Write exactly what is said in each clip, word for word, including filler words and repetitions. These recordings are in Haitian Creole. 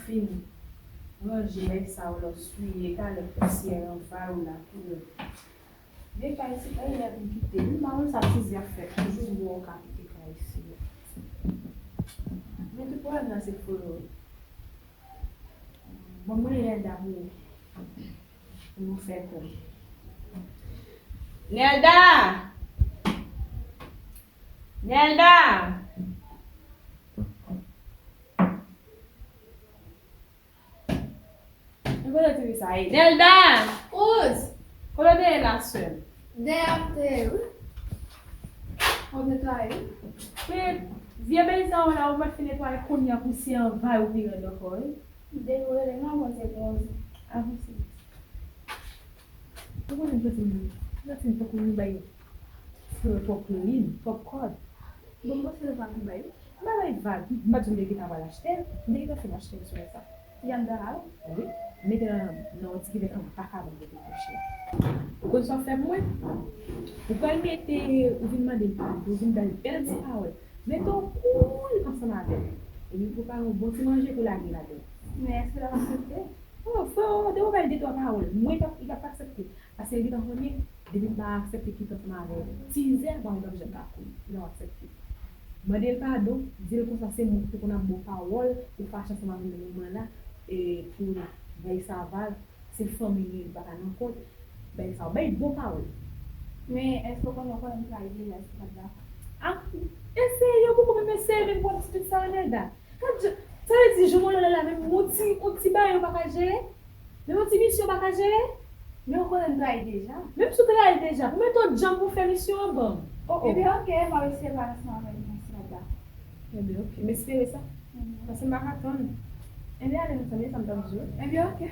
Fin ranje bagay sa yo lè w swiye, talè pousyè anval ou la koulè. Vye kay isi, kay lè pou kite. M pa konn sa Tizè ap fè. Toujou m wè w ka kite kay isi. Men tout pwoblèm nan se Folo. Bon, mwen Nelda pou, pou nou fè kou. Nelda! Nelda! Men kote ti fi sa ye? Nelda! Ouz! Kote w te ye la, sè m? Dèyè m te ye, wi. Mwen te netwaye, wi. Men vye bagay sa yo la, ou mèt fin netwaye kounye a, pousyè anvayi w pi rèd ankò, wi. M te rele nan mwen se konz. Avanse. Ou konnen m santi m, m santi m tankou yon bagay twòp rim, twòp kòd. Bon, m panse nou pa pou bay. M pa bay vag. M pa di w m te gentan pral achte l. M te gentan fin achte l sou sa. Yanda a wi. Wi. Mete nan, nan yon ti kivèt an baka ban m mete kwoche. Ou konn sa w fè pou mwen? Ou pral mete, ou vin mande m padon, ou vin bay bèl ti pawòl. Mete w koul ansanm avè l. Epi prepare yon bon ti manje pou lage ladan l. Men èske l ap aksepte? Oh, fò w dewo bay de twa pawòl. Mwen, li p ap, li p ap aksepte. Paske li gentan konnen, depi m pa aksepte kite ansanm avè Tizè, ba mwen p ap janm ka koul. Li p ap aksepte. Mande l padon, di l konsa se mwen ki te konn ap ba w pawòl, ou fache ansanm avè m nan moman la, e pou bagay sa a, se fanmi li, li pa ka nan kont, bagay sa a, bay bon pawòl. Men, èske w konnen, w konnen m trayi deja, èske w pa t dakò? Ah, eseye, ou poko menm eseye, menm pou ti pitit sa a, Nelda. Gad jan, sa vle di, jou mwen la, menm yon ti, yon ti bagay ou pa ka jere? Menm yon ti misyon ou pa ka jere? Men ou konnen m trayi deja. Menm si w trayi deja, konbyen tan w janm pou fè misyon an ban m? Oh, oh. Ebyen, oke, m ap eseye pale ansanm avè l nan sila. Ebyen, oke, m espere sa. Mhm. Paske m pa ka tann. Ebyen, ale, nou tande sa m t ap di w. Ebyen, oke.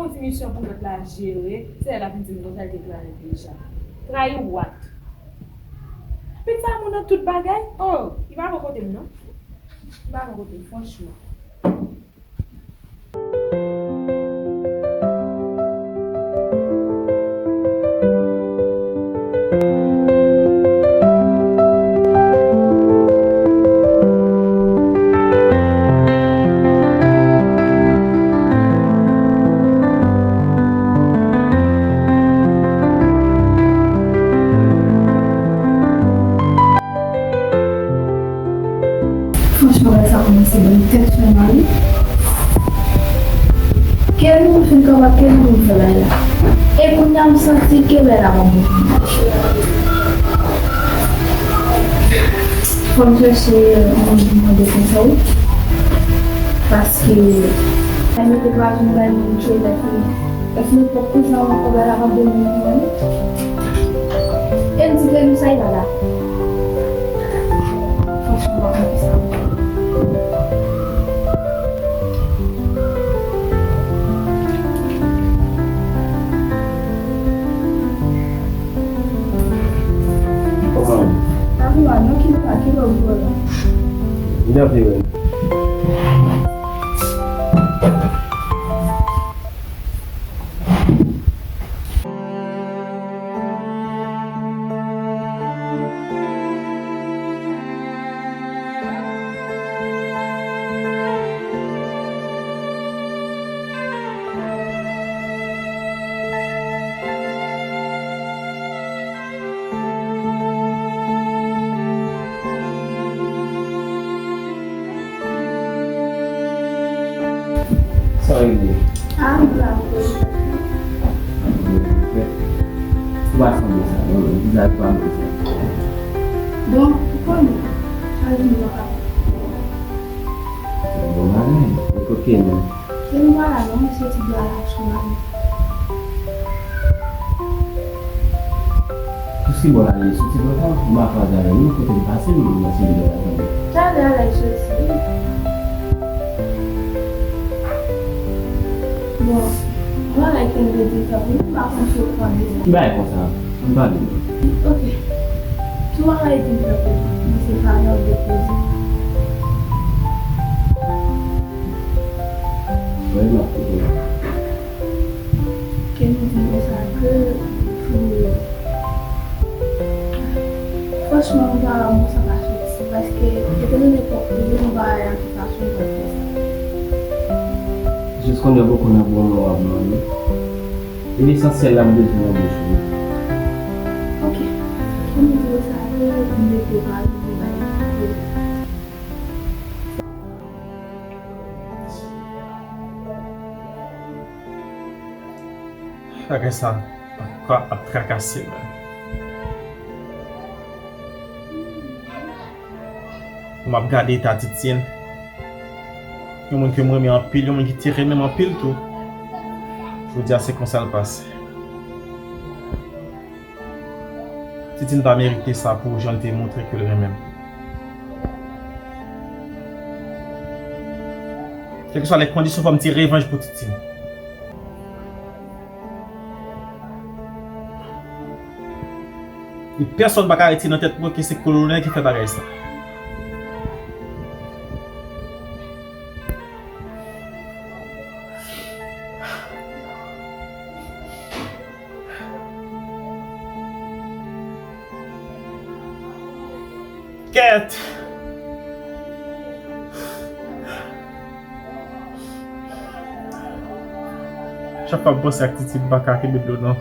Yon ti misyon pou lòt la jere, se lè l ap vin di m konsa l te trayi deja. Trayi what? Pitit sa moun nan tout bagay? Oh, li pa bò kote m non. Li pa bò kote m, franchman. Franchman, bagay sa kòmanse ban m tèt fè mal wi. Kèl moun fin kòman, kèl moun fè bagay la. E kounye a m santi ke bagay la pa bon pou mwen. Fò m chèche yon moun pou mande konsèy. Paske, sa mete pa vin bay moun ke lè fini. Èske nou pwòp kouzin an ankò, bagay la pa bon moun pou mwen non. E m di ke nou sa y pa la. Franchman, m pa konn kisa pou fè. Kòman? Pa gen mal non, ki pa, ki lè w vin la? Vin antre wè. Sa w regle? Ah, m la. Ou pa sanble sa, non, non, vizaj pa sanble sa. Bon, ou konnen, chwazi m nan pa. Se yon bon bagay. E kote nou? Se nou pa la, non, m soti bò a la, sou la. Sou ki bò l ale? Soti bò sa, m pa kwaze avè l non, kote l pase, m, m ap soti bò la, tande. Talè a l al soti. Bon, yon bagay ke m te di fè pou nou, m pa konn si w pran de. Ki bagay konsa? Ann pale non. Ok. Tout bagay di m fè pou ou, men se pa lè w depoze. Wi, m ap koute w. Ke nou di konsa ke pou, franchman, m pa wè yon Ay, an ki fason w pral fè sa? Jis konnen w poko nan bon moman w ap mande. E lesansyèl la, m bezwen nan bouch ou. Ok. Kòm ou di w sa, m mete w pale, m bay. Bagay sa ap, ap trakase mwen. M ap gade eta Titine. Yon moun ke m renmen anpil, yon moun ki te renmen m anpil tou. Jodi a, se konsa l pase. Titine pa merite sa pou jan l te montre ke l renmen m. Kèlkeswa lè kondisyon, fò m tire revanj pou Titine. E pèsonn pa ka retire nan tèt mwen ke se kolonèl ki fè bagay sa. Kèt! Chak fwa m panse ak Titine, m pa ka kenbe dlo non.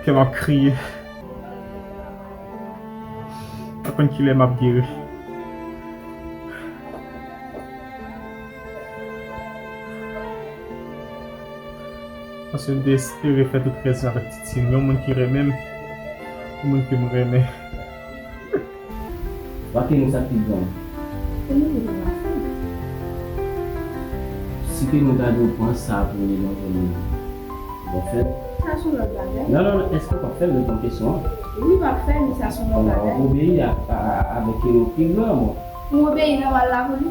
Kè m ap kriye. Pa konn kilè m ap geri. Paske m te espere fè tout rès avèk Titine, yon moun ki renmen m, yon moun ke m renmen. Ba Kenou sa k pi gran. Kenou pi gran pase m. Si Kenou ta di w pran sa pou li nan zòn li, w ap fè l? Sa se yon lòt bagay. Non, non, non, èske w p ap fè l? Reponn kesyon an. Wi, m ap fè l, men sa se yon lòt bagay. Ou obeyi a, a, a, avèk Kenou pi gran, bon. M obeyi nòmal la pou li.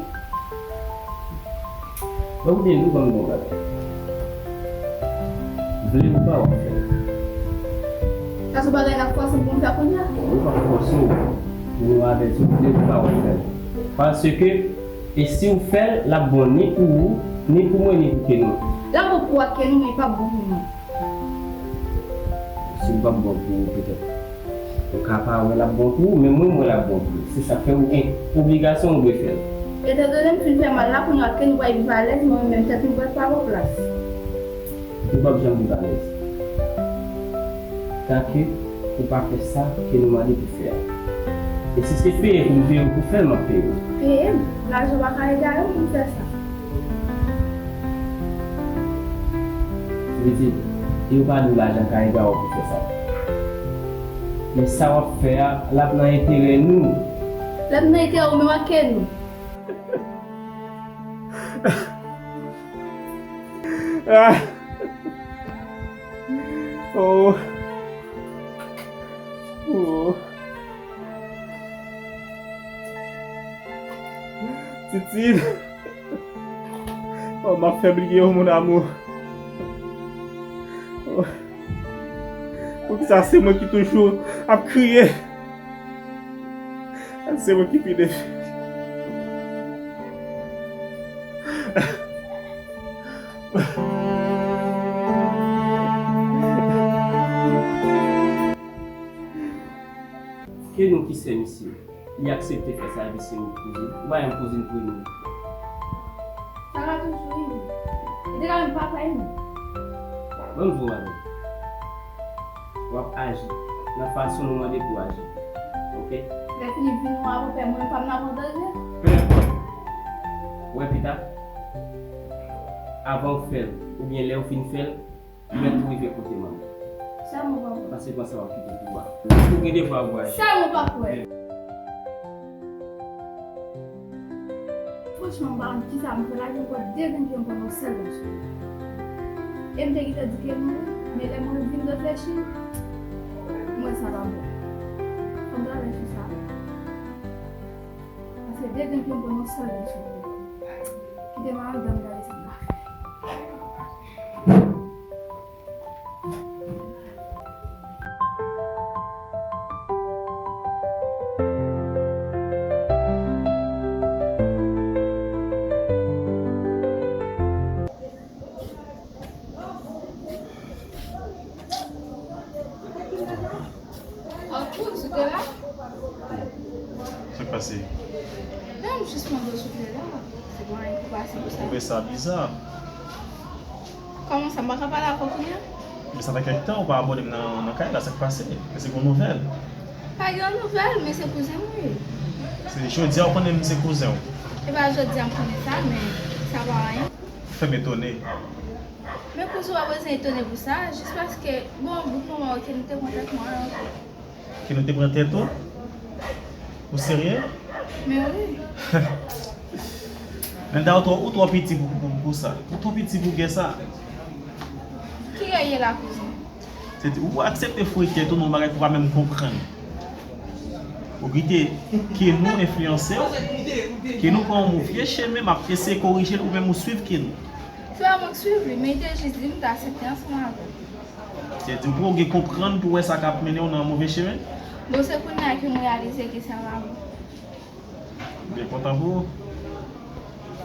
Bon, ou byen, nou ban m yon bagay. Vle ou pa, w ap fè l. Sa se yon bagay n ap fòse m pou m fè kounye a? Bon, nou p ap fòse w. Men nou avèti w, vle ou pa, w ap fè l. Paske, e si w fè l, l ap bon ni pou ou, ni pou mwen, ni pou Kenou. L ap bon pou ou ak Kenou, men li p ap bon pou mwen. Si l p ap bon pou ou, petèt ou ka pa wè l ap bon pou ou, men mwen, m wè l ap bon pou ou. Se sa k fè ou gen obligasyon ou dwe fè l. Etandone m fin fè mal la, kounye a Kenou pral viv alèz, mwen menm tèt m pral pa bò plas. Ou p ap janm viv alèz. Tanke ou pa fè sa Kenou mande pou fè a. E si se peye pou m peye w pou fè l, m ap peye w. Peye m? Lajan pa ka egare w pou m fè sa. Pitit, e yo pa di w lajan ka egare w pou fè sa. Men sa w ap fè a, l ap nan enterè nou. L ap nan enterè ou menm ak Kenou. Ah! Oh! Oh! Titine! Oh, m ap fè bliye w, mon amour. Oh. Poukisa se mwen ki toujou ap kriye? Se mwen ki pi defini. Kenou ki sè misye. Li aksepte fè sa epi se yon kouzin. Ou pa yon kouzin pou li. Sa ka toujou rive. Li te ka menm papa li. Ban m di w yon bagay. W ap aji nan fason nou mande pou w aji. Oke? Lè fini vin yon avantè, mwen pa m nan avantaje. Pè, wè pita, avan w fè l, oubyen lè w fin fè l, mèt ou rive kote manman. Sa mwen pa wè. Paske konsa w ap kite pouvwa. Ou gen devwa pou aji. Sa mwen pa kwè. Franchman, m pa konn kisa m fè la, gen ankò de grenn pye m pran nan sèl grenn sou li. E m te gentan di ke non, men lè mwen vin reflechi, m wè sa pa bon. Fò m travay sou sa. Paske de grenn pye m pran nan sèl grenn sou li. Kite m al dan m gade sa m ka fè. Sa k Pase. Non, m jis mande w souple la. Se pa anyen pou pase pou sa. Ou twouve sa biza? Kòman sa, m pa ka pale avè w kounye a? Men sa fè kèk tan ou pa abòne m nan, nan kay la, sa k pase? Èske gon nouvèl? Pa gen nouvèl, men se kouzen m wi. Se jodi a ou konnen m se kouzen w? E pa jodi a m konnen sa, men sa pa anyen. Fè m etone. Men kouzen w pa bezwen etone pou sa, jis paske, bon, bout moman, ok, nou te pran tèt mwen, ok. Ke nou te pran tèt ou? Ou serye? Men wi. Linda, ou twò, ou twò piti pou, pou, pou sa. Ou twò piti pou gen sa. Ki rèl ye la, kouzen? Se di, ou aksepte fouye tèt ou nan yon bagay ke ou pa menm konprann. Ou kite Kenou enfliyanse w, Kenou pran yon move chemen, m ap eseye korije l, ou menm ou swiv Kenou. Se pa mwen k swiv li, men li te jis di m ta aksepte ansanm avè l. Se di, ou gen konprann pou wè sa k ap mennen w nan move chemen? Bon, se kounye a ke m reyalize ke sa pa bon. M byen kontan pou ou.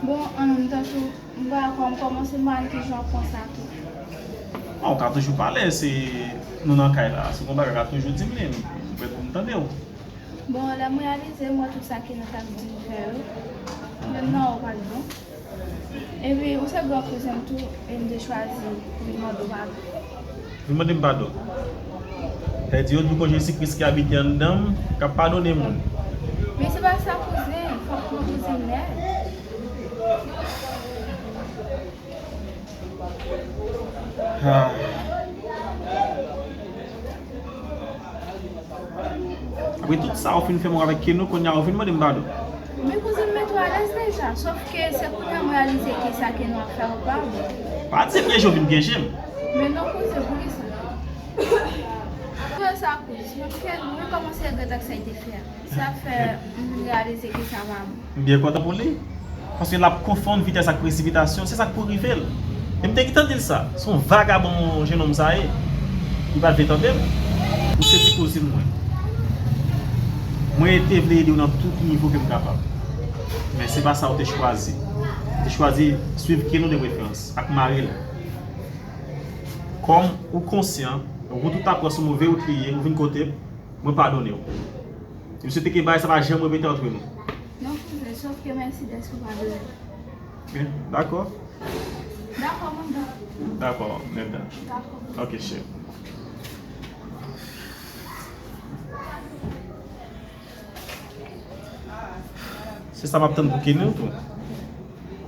Bon, an menm tan tou, m pa kwè m kòmanse mal ki jan w pran sa tou. Bon, ou ka toujou pale, se nou nan kay la. Si w gon bagay, ou ka toujou di m li, m prèt pou m tande w. Bon, lè m reyalize, m wè tout sa ke nou t ap di m fè yo, menm nan ou pa t bon. Epi, ou se gran kouzen m tou, e m te chwazi vin mande w padon. Vin mande m padon? Sa vle di, yo di w gon Jezi Kris ki abite anndan m, k ap padone moun. Men se pa sa, kouzen, fòk nou kouzen nèt. Ah. Apre tout sa ou fin fè mwen avèk Kenou, kounye a ou vin mande m padon. Men kouzen m mete w alèz deja, sòf ke se kounye a m reyalize ke sa Kenou ap fè ou pa bon. Pa di m pyeje w vin pyeje m. Men non kouzen, poukisa? Poukisa kouzen? Menm Kenou, mwen kòmanse regrèt ak sa li te fè a. Sa fè m vin reyalize ke sa pa bon. M byen kontan pou li. Paske l ap konfonn vitès ak presipitasyon. Se sa k pou rive l. E m te gentan di l sa. Se yon vagabon jennonm sa ye. Li pa t vle tande m. Ou se ti kouzin mwen. Mwen te vle ede w nan tout nivo ke m kapab. Men se pa sa ou te chwazi. Ou te chwazi swiv Kenou de preferans ak mari l. Kòm ou konsyan, ou tout ap pran sou move wout li ye, ou vin kote m, mwen padone w. E m swete ke bagay sa pa janm repete antre nou. Non, kouzen, sòf ke mèsi dèske w padone m. Ok, dakò. Dakò, manman. Dakò, Linda. Dakò. Ok, cheri. Se sa m ap tann pou Kenou tou.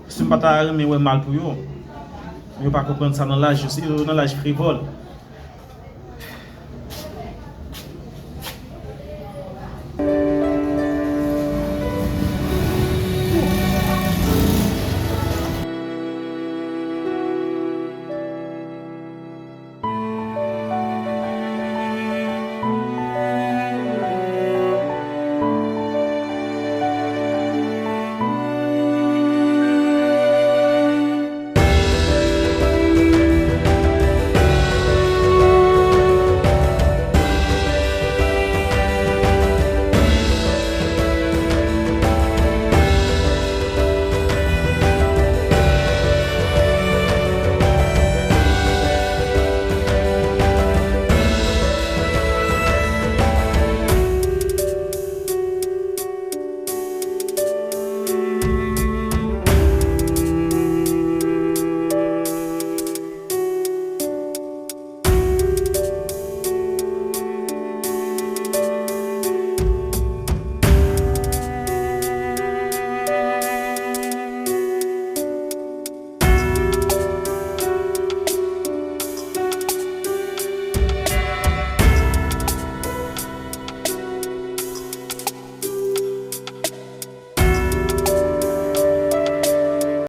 Si m pa ta renmen wè mal pou yo, yo pa konprann sa nan laj yo, se yo nan laj frivòl.